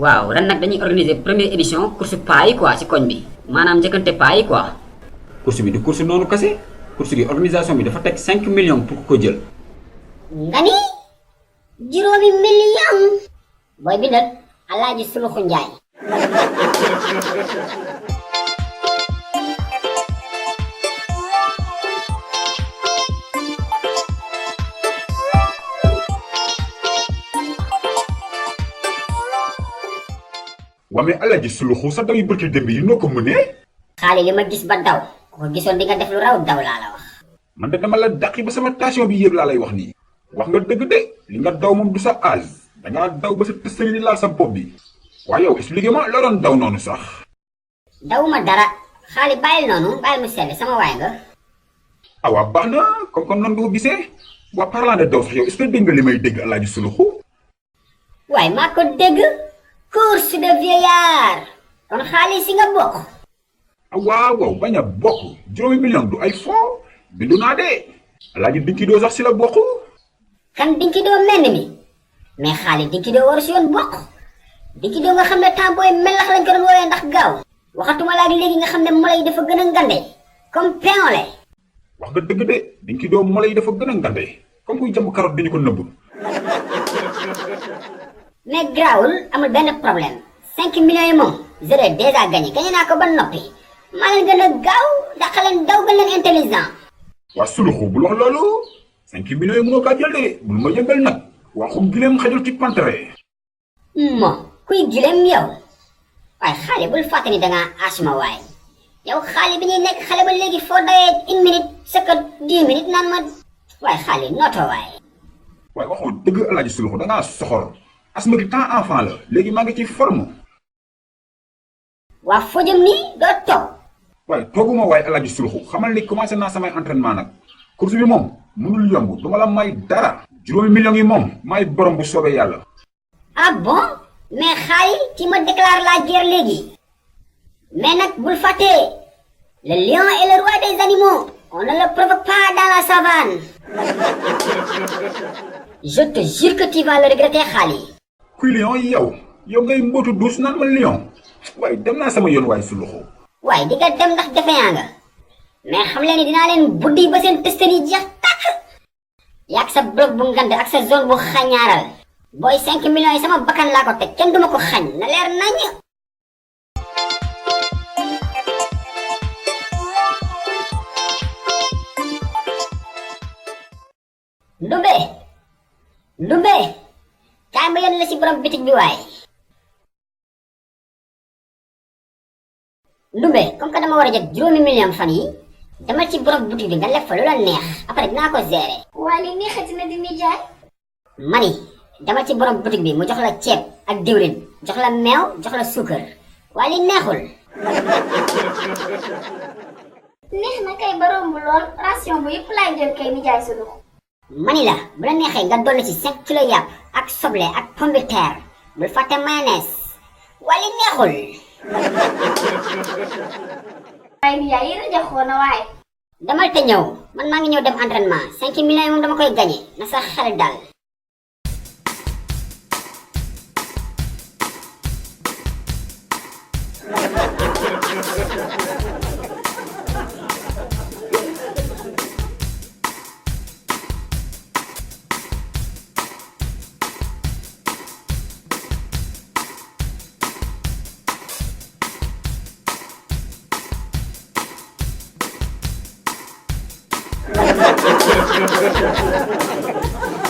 waaw ren nag dañuy organiser première édition course paa yi quoi ci koñ bi maanaam njëkkante paa yi quoi. course bi du course noonu kase course gi organisation bi dafa teg 5 millions pour ko jël. nga ni juróomi million booy bindal Alaaji Suluxu Njaay. waa mais Alaaji Suluxu sa daw yi bërki démb yi noo ko mënee. xaali li ma gis ba daw ku ko gisoon di nga def lu raw daw laa la wax. man de dama la dàqi ba sama tension bi yéeg laa lay wax nii. wax nga dëgg de li nga daw moom du sa âge dangaa daw ba sa tëstëri di laal sa bopp bi. waaye yow expliqué ma loo doon daw noonu sax. dawuma dara xaali bàyyil noonu bàyyil mu sell sama waay nga. ah waa baax na comme noonu nga ko gisee. waa parlant de daw sax yow est-ce que dégg nga li may dégg Alaaji Suluxu. waaye maa ko dégg. course de vieillard. kon xaalis si nga bokk. ah waaw waaw bañ a bokk juróomi million du ay fo bindu naa de. Alaaji Dinkidoo sax si la bokk. kan Dinkidoo menn mi. mais xaalis Dinkidoo waru si yoon bokk. Dinkidoo nga xam ne temps booy melax lañ ko doon woowee ndax gaaw. waxatuma la ak léegi nga xam ne mola yi dafa gën a ngande. comme pain wax nga dëgg de Dinkidoo mola yi dafa gën a ngande. comme kuy jàmm carotte dañu ko nëbb. mais grawul amul benn problème 5 millions yi moom je l'ai déjà gagné naa ko ba noppi maa leen gën a gaaw dàq leen daw gën leen intelligent. waa Suluxu bul wax loolu 5 millions yi mënoo kaa jël de bul ma yëngal nag waxu gileem xajul ci pantere. mo kuy gileem yow waaye xaale bul fàtte ni dangaa asma waay yow xaale bi ñuy nekk xale ba léegi foo dawee 1 minute sëkka 10 minutes naan ma waaye xaale noto waay. waaye waxoo dëgg Alaaji Suluxu dangaa soxor. asma gi temps enfant la léegi maa ngi ci forme. waa foo jëm nii doo toog. waaye tooguma waaye Alaaji Suluxu xamal ni commencé naa samay entraînement nag course bi moom mënul yomb duma la may dara. juróomi millions yi moom maay borom bu soobee yàlla. ah bon mais xaali ci ma déclare la guerre léegi. mais nag bul fàtte le lion est le roi des animaux on ne le provoque pas dans la savane. je te jure que tu vas le regretter xaali. kuy lion yi yow ngay mbootu duus naan ma lion waaye dem naa sama yoon waaye Suluxu. waaye di nga dem ndax defe yaa nga mais xam leen ni dinaa leen buddi ba seen testeen yi jeex tàkk. yaag sa bloc bu ngand ak sa zone bu xañaaral booy 5 millions yi sama bakkan laa ko teg kenn duma ko xañ na leer nañ. Ndumbe kaay ma yónni la ci borom bitig bi waaye. Ndumbe comme que dama war a jot juróomi million fan yi demal ci borom bitig bi nga lef fa lu la neex après dinaa ko gérer. waa li neexati na di nijaay. mani demal ci borom bitig bi mu jox la ceeb ak diwlin jox la meew jox la suukar waaye li neexul. neex na kay ba romb lool ration bu yëpp laay jël kay nijaay Suluxu. mani la bu la neexee nga dolli ci 5 kilos yàpp ak soble ak pomme de terre bul fàtte mayonnaise waaye li neexul. waaye nijaay yi rajaxoo na waaye. demal te ñëw man maa ngi ñëw dem entraînement 5 millions yi moom dama koy gagné na sa xel dal. Ha ha ha ha ha!